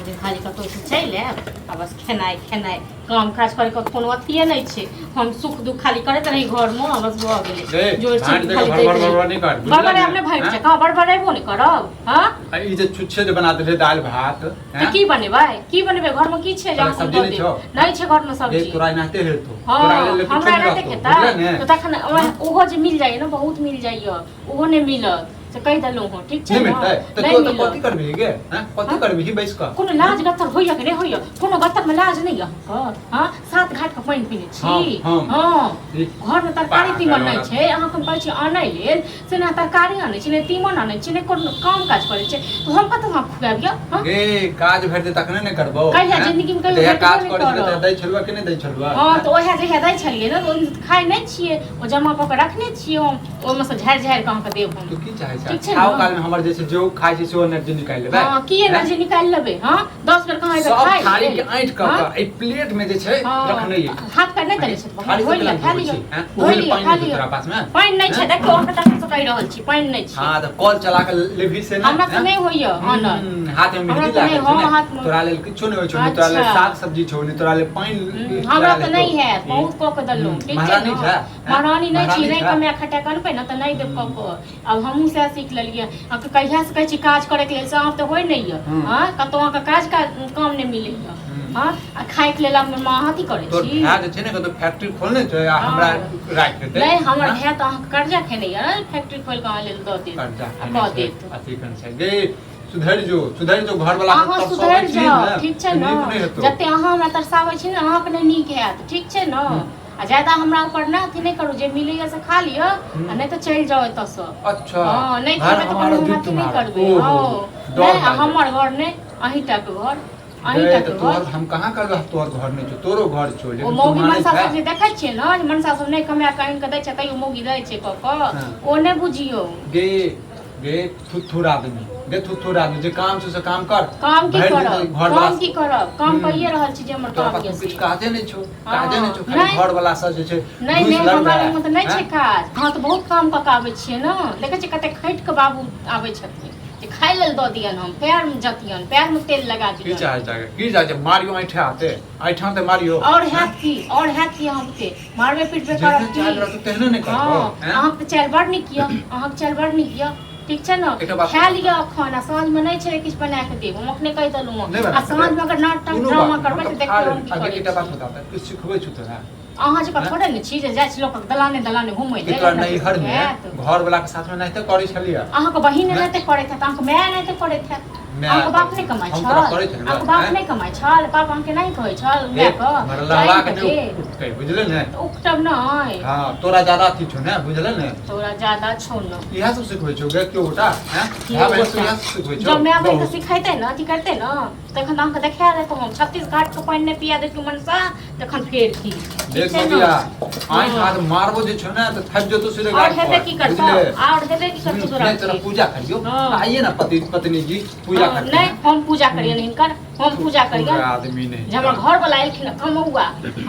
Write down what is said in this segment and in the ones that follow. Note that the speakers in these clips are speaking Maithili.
दिन खाली कतहुसँ चलि आयब आ बस खेनाइ खेनाइ। काम काज करे के कोनो अथिए नहि छै। हम सुख दुख खाली करैत रही घरमे, बस भऽ गेलै। रे, जोर भाँट से देके खाली भर दैत भर रही। भर नहीं कर, बुझलही बड़बड़ायब ने? नहि भागि हाँ? छै कहाँ बड़बड़ेबो नहि करब। हाँ आ ई जे छुच्छे जे बना देले दालि भात तऽ हैं? की बनेबै, की बनेबै? घरमे की छै जे तोरा अहाँ सब्जी दऽ नहि देब? छौ? नहि छै घरमे रे सब्जी। तोरा एनाहिते हेतौ। हाँ तोरा लेल किछो हमरा नहि एनाहिते रहतौ, खेतै बुझले ने? तऽ तखन ओहो जे मिल जाइए ने, बहुत मिल जाइए, ओहो नहि मिलत से कहि देलहुँ हँ। ठीक छै नहि ने? मिलतै तऽ नहि तू तऽ मिलत। कथी करबिही गे? हैं? कथी हाँ? करबिही बैस कऽ? कोनो लाज गत्तर होइए कि नहि होइए? कोनो गत्तर मे लाज नहि यऽ अहाँके? हँ, सात घाट के पानि पीने छी। हम। हँ, ई घरमे तरकारी पागल तीमन नहि औरत। छै। अहाँके हम कहै छी आनै लेल, से ने तरकारी आनै छी, ने तीमन आनै छी, ने कोनो काम काज करै छै, तऽ हम कतऽ अहाँके खुआबियौ? हँ गे काज भेट दे तखने ने करबौ। कहिया हैं? जिंदगीमे कहियो जहिया भेटबो काज नहि करै छलै करब। तहिया दै छलुआ कि नहि दै छलुआ? हँ, तऽ ओएह जहिया दै छलियै ने, तऽ ओहि खाइ नहि छियै, ओ जमा कऽ के रखने छियै हम, ओहिमे सँ झाड़ि झाड़ि कऽ अहाँके देब हम। तू की चाहै ठीक छै? छै खाओ ने? काल में हमर जे छै जो खाइ छै सेहो एनर्जी निकालि लेबै। हँ, की एनर्जी निकालि लेबै? हँ, 10 बेर कहाँ एबै सब खाइ थारी लेल? के ऐंठ कऽ हँ? कऽ एहि प्लेट में जे छै हँ, रखने ये। हाथ पैर नहि दले छै? थारी धोइ सब लिअ, केना खा धोबै लिअ। छी, हैं? धोइ ओहि लेल लिअ, पानि खा नहि छौ लिअ। तोरा पास में? पानि नहि छै। हैं? देखियौ, अहाँके तखन से कहि रहल छी, पानि नहि छै। हाँ तऽ कल चला के लेबही से ने? हमरा तऽ हैं? नहि होइए आनल। हाथ में हमरा मेहंदी तऽ नहि, लागल छै हँ, ने? हाथमे। तोरा लेल किछो नहि होइ छौ, नहि तोरा लेल अच्छा। साग सब्जी छौ, नहि तोरा लेल पानि हमरा तोरा तऽ लेल नहि हेतौ। हैत, बहुत कऽ के देलहुँ। ठीक छै महारानी ने? छै, हैं? महारानी नहि छी। महारानी नहि छै? कमाए खटा कऽ अनबै ने तऽ नहि देब कऽ कऽ। आब हमहूँ सएह सीख लेलियै। अहाँके कहियासँ कहै छी काज करैके लेल, से अहाँ तऽ होइ नहि यऽ। हँ, कतहु अहाँके काज काम नहि मिलैए। हँ, आ खायके लेल अपने माँ अथी करै तोर छी। भाय जे छै ने कतौ फैक्ट्री खोलने छै आ हमरा राखि देतै। नहि, हमर हँ? भाय तऽ अहाँके कर्जा खेने यऽ, फैक्ट्री खोलि कऽ अहाँ लेल दऽ देत कर्जा आ खेने कऽ छै, देत। अथी कन छै गे, सुधरि जो, सुधरि जो। घर वाला अहाँ सुधरि जाउ, ठीक छै ने? नीक नहि हेतौ। जते अहाँ हमरा तरसाबै छी ने, अहाँके नहि नीक हैत, ठीक छै ने? आ ज्यादा हमरा ऊपर ने अथी नहि करू। जे मिलैए से खा लिअ आ नहि तऽ चलि जाउ एतऽसँ। अच्छा। हँ, नहि घर खेबै तऽ हमारा कोनो दूध हम अथी नहि तुम्हारा। करबै। ओहो, हँ, डर नहि, आ लागै। हमर घर नहि, अहीं टाके घर, अहीं गए टाके तऽ तोहर घर। हम कहाँ कहलहुँ तोहर घर नहि छौ, तोरो घर छौ, ओ लेकिन तू मौगी मानै मनसा छै? सब जे देखै छियै ने जे मनसा सब नहि कमा कऽ आनि कऽ दै छै, तैयो मौगी दै छै कऽ कऽ। ओ नहि बुझियौ। गे गे थुथुर आदमी, गे थुथुर आदमी, जे काम छौ से काम कर। काम की भरि दिन करब? तऽ घर वाला काम की करब? काम कहिए रहल छी जे हमर तोरा काम पास यऽ किछु से। काजे नहि छौ, काजे नहि छौ। हँ, खाली नहि। घर वाला सब जे छै नहि घुसि नहि, हमरा लड़बै। लगमे तऽ नहि छै हैं? काज। अहाँ तऽ बहुत काम कऽ कऽ आबै छियै ने। देखै छियै कते खटि कऽ बाबू आबै छथिन जे खाय लेल दऽ दियनि, हम पैरमे जतियनि, पैरमे तेल लगा की दियनि। चाहै छै? की चाहै छै? मारियो ऐठे हाथे, ऐठा ते मारियो। आओर हैत की? आओर हैत की? अहाँ बुते मारबे पीटबे जेहने करब चालि की? रहतौ तेहने नहि करबौ। हँ। हैं? अहाँके तऽ चालि बड़ नीक यऽ, अहाँके चालि बड़ नीक यऽ। ठीक छै ने? एकटा बात खा लिअ अखन आ साँझमे नहि छै किछु बना कऽ देब, हम अखने कहि देलहुँ हँ। नहि आ बना साँझमे सकबै। अगर नाटक कोनो ड्रामा बात नहि, करबै हम तऽ तऽ खा देखियौ हम लेबै। की आगे करै एकटा बात छी। बता तऽ किछु सिखबै छौ तोरा? अहाँ जकाँ हैं? थोड़े ने छी जे जाइ छी लोकक दलाने दलाने घुमै कि लेल। तोरा हमरा किछु नैहर में सिखायत? घर वाला के साथ में एनाहिते करै छलियै? अहाँके बहिन हैं? एनाहिते करैत हैत, अहाँके माय एनाहिते करैत हैत। माय अहाँके बाप नहि कमाइ हम छल? तोरा करै छलियै, अहाँके बाप हैं? नहि कमाइ छल? बाप अहाँके नहि कहै छल हे मायके मरलहवा जानि के कऽ नहि दे? उठतै, बुझले ने? तऽ उकटब नहि। हाँ, तोरा ज्यादा अथी छौ ने, बुझले ने? तोरा ज्यादा छौ ने। इएह सब सिखबै छौ गे केओ गोटा? हैं? केओ भाय बहिन सब गोटा। इएह सब सिखबै छौ जब माय बहिनके बहुत। सिखेतै ने, अथी करतै ने, तखन तऽ अहाँके देखा देतौ हम। 36 घाटके पानि नहि पिया देतौ मनसा, तखन फेर की? ठीक देख छै ने? बबिया, आँखि हाथ मारबो जे छौ ने तऽ थकि जेतौ सीधे आओर गाड़ी हेतै पर, की करतौ? बुझले? आओर हेतै की करतौ तोरा? नहीं तोरा पूजा करियो। हाँ। आइए ना पति पत्नी जी पूजा हाँ, करते नहि हैं। हम पूजा करियनि हिनकर, हम पूजा पूरा करियनि आदमी नहीं जे हमर घर वाला एलखिन कमौआ,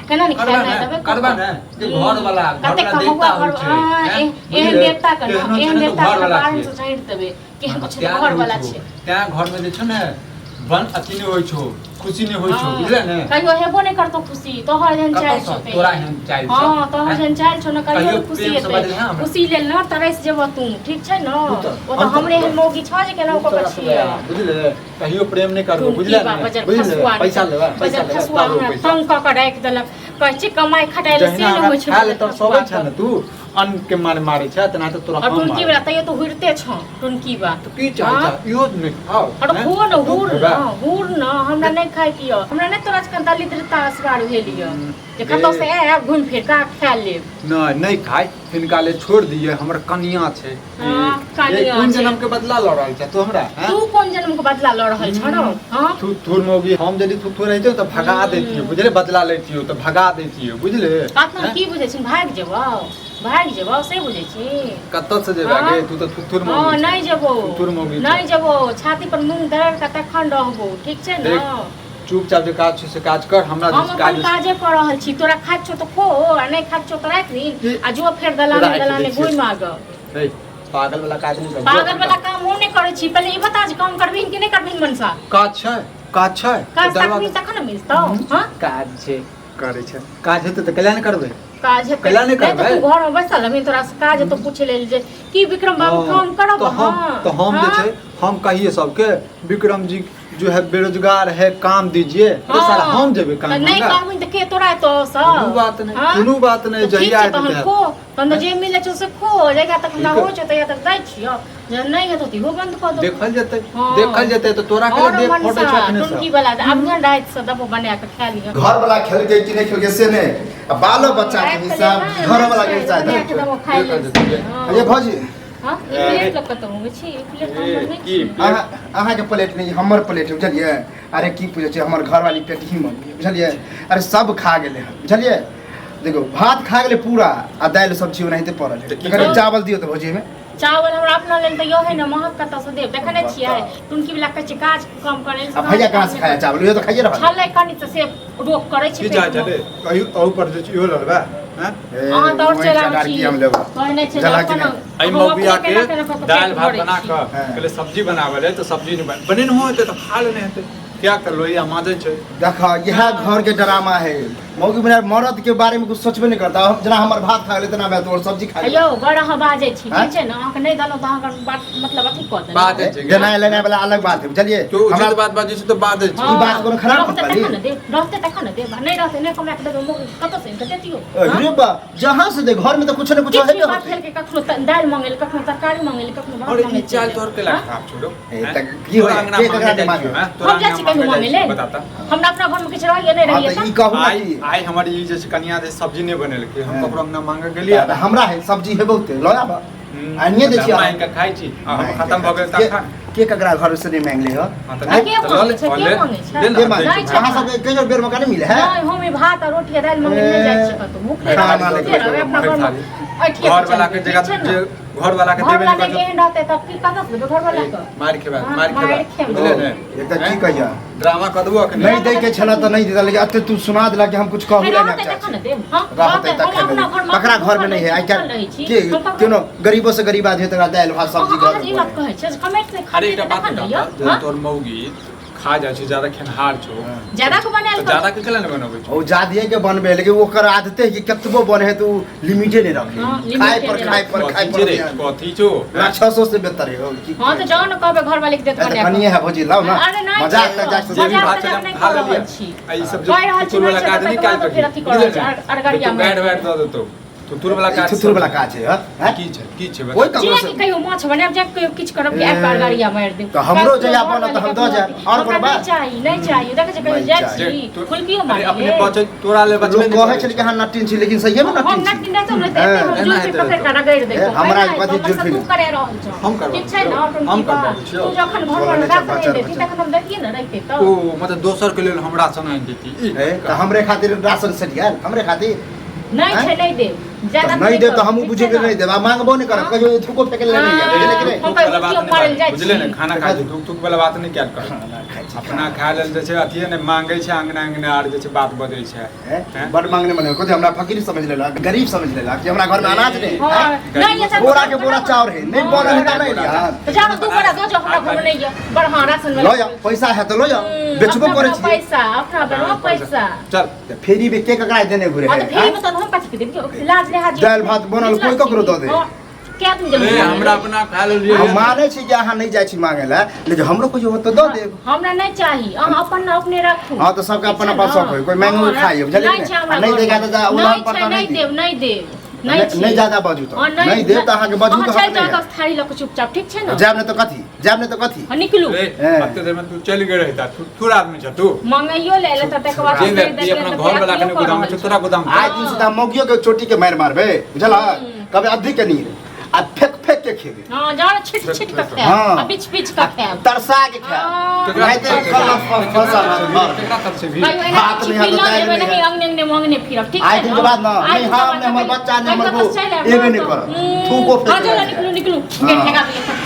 केना नहि करबा खेनाइ ने देबै? करबा ने जे घर वाला घर कते वाला कमौआ देवता घर होइ छै। हाँ, हैं? एहन बुझले? देवता के ने तेहनो छै एहन ने तऽ देवता घर के वाला बाहर छियै। से झाड़ि देबै, केहन छै तें घर होइ वाला छौ छै। तें घर में जे छौ ने बन अथी नहि होइ छौ, खुशी नहि होइ छौ। हाँ, बुझले ने? कहियो हेबो नहि करतौ खुशी, तोहर एहन चालि कतऽसँ छौ तेहन। तोरा एहन चालि छौ? हाँ, तोहर हैं? एहन चालि छौ ने, कहियो कहियो नहि खुशी प्रेमसँ हेतै। बजले हमरा? खुशी लेल ने तरसि जेबह तू, ठीक छै ने? तू तऽ- ओ तऽ हम तऽ- हमरे एहन मौगी छौ जे केना तू कऽ के तरसबै, छियै। बुझले? कहियो प्रेम नहि करबो, टुनकी बुझले बा ने? बजर बुझले? खसुआ पैसा लेबै, पैसा बजर लेबै, खसुआ तब हमरा पैसा। तंग कऽ के राखि देलक। कहै छी कमाइ खटाइ लए से जहिना नहि हमरा होइ छै खाय लए बजर तरसबै खसुआ छै ने के। तू अन्न के मारे मारे छै तेना तऽ तोरा और हम टुनकी मारब। वाला तैयो तो हुरिते छौ टुनकी बा। तऽ की चाहै हाँ? छह? इहो नहि खाओ? अरे हैं? हो न तू हुर खेबै? न हुर न, हमरा नहि खाय के यऽ। हमरा नहि तोरा जकाँ दरिद्रता असवार भेल यऽ जे कतौ से आयब घुमि फिर कऽ खा लेब। नहि नहि खाय, हिनका ले छोड़ दिए, हमर कनिया छै। हाँ, ये कनिया कोन छै। जन्म के बदला लऽ रहल छै तू हमरा? हैं? तू कोन जन्म के बदला लऽ रहल छ रौ? हाँ, थुथुर मौगी, हम यदि थुथुर रहितौ तऽ भगा दैतियौ, बुझले? बदला लैतियौ तऽ भगा दैतियौ, बुझले? बात हैं? की बुझै छी? भागि जेबौ, भागि जेबौ से बुझै छी? कतऽ से जेबे हाँ? गे? तू तऽ थुथुर हँ मौगी छै। नहि जेबौ। थुथुर मौगी छै। नहि जेबौ, छाती पर मूँग दरड़ कऽ तखन रहबौ, ठीक छै ने? देख, चुपचाप जे काज छै से काज कर, हमरा हम जे अपन काज काजे कऽ रहल छी। तोरा खाइत छौ तऽ खो आ नहि खाइत छौ तऽ राखि दिन की? आ जो फेर दलाने राखि दै दलाने छियै। घुमि आगऽ। हे, पागल वाला काज नहि कर। पागल वाला काम हम नहि करै छी। पहिले ई बता जे काम करबही कि नहि करबही मनसा? काज छै। काज छै काज दलवा तखनी तखन ने मिलतौ। हाँ, काज छै, करै छै काज हेतै तऽ कैला नहि करबै? काज हेतै कैला नहि नहि तऽ करबै? तू घर में बैसल रहबही, तोरा से काज हेतौ पूछे लेल जे की विक्रम बाबू हाँ, काम करब? तो हम हाँ, तो हम जे हाँ, छै हम कहिए सबके, विक्रम जी जो है बेरोजगार है, काम दीजिए। तो साला हाँ। हम जेबै काम तऽ नहि मांगा? कहबही तऽ के तोरा एतौ सब? कोनो बात नहि, हाँ? कोनो बात नहि, तऽ ठीक जहिया छै हेतै तहन तहिया। खो तहन, तऽ जे मिलै छौ से खो। जहिया तक हमरा ठीक। होइ छौ तहिया तक दै छियौ, जब नहि हेतौ तऽ इहो बंद कऽ देबौ। देखल जेतै। हाँ। देखल जेतै तऽ तोरा के और देख मनसा फोटो छै अखने से। टुनकी वाला आब ने राति से देबो बना कऽ खा लिअ। घर वाला खेलकै कि नहि खेलकै से नहि, आ बालो बच्चा के हिसाब घर वाला के हिसाब। बना कऽ देबो खाय देखल लेल। जेतै। हाँ। ये भौजी। हाँ, ई प्लेट लऽ कतऽ घुमै छी? ई प्लेट तऽ हमर नहि की छी। प्लेट? अहाँके प्लेट नहि, हमर प्लेट है, बुझलियै? अरे की पूछै छै, हमर घरवाली पेट ही मम्मी, बुझलियै? अरे सब खा गेलै हन, बुझलियै? देखो, भात खा गेलै पूरा आ दालि सब्जी ओनाहिते पड़ल है। तऽ की कनि करबै? चावल दियौ तऽ भौजी एहिमे। चावल हमरा अपना लेल तऽ यहे ने, महग कतऽ से देब? देखै नहि छियै, टुनकी वाला कहै छै काज कम करै आ भैया कहाँ से खाया चावल? इहो तऽ खाइए रहल। छलै कनि तऽ से रोक करै छै की चाहै पेटमे। छलै अहू अहू पर जे छै इहो लड़बै हैं? ए, अहाँ तऽ आओर ओहि चलि आबै चटार छी। की हम लेबै? कहै नहि छै जे जला कि अपन नहि? एहि हम मौगिया अपने के केना केना कऽ कऽ दालि पेट भात भरै बना छी। कऽ हाँ। कहले सब्जी बनाबै ले तऽ सब्जी नहि बने नहि हेतै तऽ खा लेने हेतै, किया तऽ लोहिया माजै छै। देख, इएह घर के ड्रामा है। मौगी बिना मर्द के बारे में कुछ सोचबे नहीं करता। जेना हमर भात खा गेलै तेना मैं तोहर सब्जी खा गेलै। यौ, बड़ अहाँ बाजै छी। आँय? ठीक छै ने, अहाँके नहि देलहुँ तऽ अहाँके बात मतलब अथी कऽ देलहुँ। बाजै छै। देनाइ लेनाइ वाला अलग बात है, बुझलियै? तू उचित हमरा बात बाजै छै तऽ बाजै छै। हँ, ई बात कोनो खराब रहतै बात बाली? तखन ने देब, रहतै तखन ने देब, आ नहि रहतै नहि कमा कऽ देबै, मौगी कतऽ से आनि कऽ देतियौ? अरे बा, जहाँ से दे, घर में तो कुछ न कुछ किछु हेबे बात होतै। भेल के कखनो दालि मंगेल, कखनो तरकारी मंगेल, कखनो भात और ई मंगेल। चाल तोहर केला हाँ? खराब छोड़ो। ए, तऽ की होय? तोरा अंगना के ककरा मांगे के जाइ मांगे? छियौ, हैं? तोरा हम जाइ छी अंगना कहियो मांगे मांगे जाइ छियौ, लेल? बताता। हमरा अपना घरमे किछु रहैए नहि हाँ रहैए तऽ ई तऽ कहू ने आइ कि आइ हमर ई जे छै कनिया जे सब्जी नहि बनेलकै, हम हाँ। ककरो अंगना मांगे गेलियै? तऽ हमरा है सब्जी है बहुते, लऽ आबऽ। आनिए दै छियै। हम आनि कऽ खाइ छी आ हम खतम भऽ गेल के- तखन। के ककरा घर से नहीं मांगले हो? हाँ, तऽ आ के तऽ लऽ ले, मांगे छै? लऽ के ले। मांगे छै? ले ना, के मांगे? दै नहि छियौ। छै। अहाँ सबके कहियो बेर मौका नहीं मिले है? नहि, हम ई भात आ रोटी आ दालि मंगे नहि जाइ छी कतौ। भूखले खाना रहबै, लेके सुते रहबै अपना भरि घरमे। थाली। ऐठिए घर वाला के चलबै, जगह ठीक छै ने? जे घर वाला के घर देबे वाला नहि जे करतौ। एहन रहतै तब की कतऽ से देबै घर वाला के? मारि खेबै, हाँ, मारि मारि खेबै, खेबै। बुझले ने? एक तऽ की कहिया ड्रामा कऽ देबो अखने। नहीं दै के छला तऽ नहीं देता, लेकिन अते तू सुना देला कि हम कुछ कहू नहि ला रहतै नहीं। तखन ने देब। हाँ, रहतै रहतै, हम तखन अपना घरमे ककरा घर में नहीं है आइ भूखल काल्हि रहै छी। के हम ककरो- कोनो गरीबो से गरीब आदमी तकरा दालि भात सब्जी अहाँ घर अहाँ जे में ई बात बने। कहै छियै, कमेट नहि अरे खाते एकटा बात तखन ने बता यौ, जे हाँ? तोहर मौगी खा जाइ छै, ज्यादा खेनहार छौ। ज्यादा के बनायल तऽ ज्यादा के केला नहि बनबै छौ? ओ जादिये के बनबे, लेकिन ओकर आदते है कि कतबो बने है तो उ लिमिटे नहीं रखे। हाँ, लिमिटे खाए पर नहीं खाए रखे। पर खाए कथी पर छै रे? ध्यान। कथी छौ? राक्षसों से बेहतर है हो की। हाँ तऽ जाउ ने, कहबै घरवाली के देत ए, तऽ बना कऽ। कनिए है भौजी, लाउ ना। अरे नहि मजाक छै, तऽ जाक जे भी मजाक भात तजाक छलै नहि खा कऽ रहल लेलियै। छी। आ ई सब जे कहि रहल छी थुथुर वाला नहि छै, काज नहि तकर काज बाद फेर अथी करही, कऽ रहल बुझलियै छी, ने? अरगरिया तू मारि। गाड़ि वाड़ि दऽ देतौ थुथुर वाला काज। थुथुर वाला काज है, हाँ? हैं? की छै, की छै? कोई बता। ककरो जे से कि कहियो माछ बनायब, जे कहियो किछु करब कि आबि कऽ अरगरिया मारि देब। तऽ हमरो काज जहिया घरवाली बनत तऽ हम के दऽ जायब। और हमरा कोनो बात? नहि चाही, नहि चाही। देखै छै कहियो नहि जाइ चाही। छी जे तू- फुलकियो अरे मारि अपने लेब। बचे तोरा ले बचबे लोग नहि कहै करै छलै कि अहाँ नटिन छी, लेकिन सहिए में हम नटिन छी। नटिन नहि तऽ नहि तऽ एते हम एना जुल्फी हेतै पकड़ि कऽ रगड़ि ए, दैतहुँ। हमरा एना कथी हेतौ, जुल्फी? तू करे रहल छौ। हम करबा ठीक छै ने, हम हम करबा छियौ। तू जखन घर बोलै पर छै, राशन बचल, नहि देती बचल। तखन हम दैतियै ने, रहिते तऽ। ओ मतलब दोसर के लेल हम राशन आनि देती ई ए, तऽ हमरे खातिर राशन सेट गेल हमरे खातिर? नहि आँय? छै, नहि देब ज्यादा। तऽ नहि देब तऽ हमहूँ बुझे के नहि देब आ मांगबो नहि करब। हाँ। कहियो थूको फेंक ले नहीं जायब, बुझलियै कि नहि? हम थूक वाला बात कहियो नहि मरल जाइ बुझले ने छी। खाना खाइ छै, थूक थूक वाला बात नहि कयल कर। खाना खाइ छी। अपना खाय लेल जे छै अथिये नहि मांगे छै, अंगना अंगना आर जे छै बात बजै छै। हैं? हैं? बड मांगने मने कथी हमरा फकीर समझ लेलक, गरीब समझ लेलक कि हमरा घर में अनाज नहीं? हाँ, हैं? नहि ये सब बोरा के बोरा चाउर है, नहीं बोरा है तऽ नहीं लिया। तऽ जाउ ने, दू बोरा दऽ जाउ, हमरा घरमे नहि यऽ बड़। हाँ, राशन लऽ जाओ, पैसा है तऽ लऽ जाओ, बेचबो अपना करै अपना छियै। पैसा, अपना अपना पैसा। चल। तऽ फेरी में के ककरा देने घुरे हाँ है? तऽ फेरी में तऽ हम कथी के देब? लाज लिहाज दालि भात बनल, कोई ककरो दऽ दे। हाँ, के आदमी जब ए, हमरा अपना खाय लेल हम मानै छी कि अहाँ नहि जाइ छी मांगे लए, लेकिन हमरो कहियो होत तऽ दऽ देब। हमरा नहि चाही, अहाँ अपन ने अपने राखू। हाँ, तऽ सबके ठीक अपन छै अपन ने? शौक होइ, कोई मांगो हाँ, खाइ, बुझलियै नहि ने? छै हमरा आ नहि घरमे। देगा तऽ जा, उधार नहि पर छै, तऽ नहि नहि देब, नहि देब, नहि नहि छै। नहि ज्यादा बाजू तऽ हाँ, नहि देब तऽ अहाँके बाजू अहाँ के चलि हक जाउ नहि तऽ थारी लऽ कऽ चुपचाप, ठीक छै है। ने? जायब नहि तऽ कथी, जायब नहि तऽ कथी? हाँ, निकलू। रे, हैं। अते देर में तू चलि गेल रहिता, तू थूर आदमी छ तू। मंगैयो ले एलै तऽ तकर बाद जे नहि व्यक्ति देलियै अपना तऽ घर वाला के फेर नहि गोदाम अथियो छै, तोरा गोदाम छै। आइ दिन से तऽ मौगियो के चोटी के मारि मारबै, बुझल? कभी अधी के नीर आ फेंक फेंक के खेबै। हाँ, जाउ ने, छिट छिट कऽ खायब हाँ। आ बिछ बिछ कऽ खायब। तरसा के खायब। हाँ। केकरा नहीं तऽ कल फसल तरफ से भी? केकरा तरफ से भी? कहियो एना भात नहि छिपी हैत, लऽ दालि जेबै नहि नहीं हैत। अंगने अंगने मंगने फिरब, ठीक आइ छै दिन ने? के बाद ना, आइ नहीं दिन के हम बाद नहीं हमर कहियो- बच्चा, नहीं हमर कहियो बहू, चलि आयब एबे ना नहीं तऽ। करब। थूको फेंक हाँ, चलो देबै। निकलू निकलू, हाँ। गेट लगा दियौ।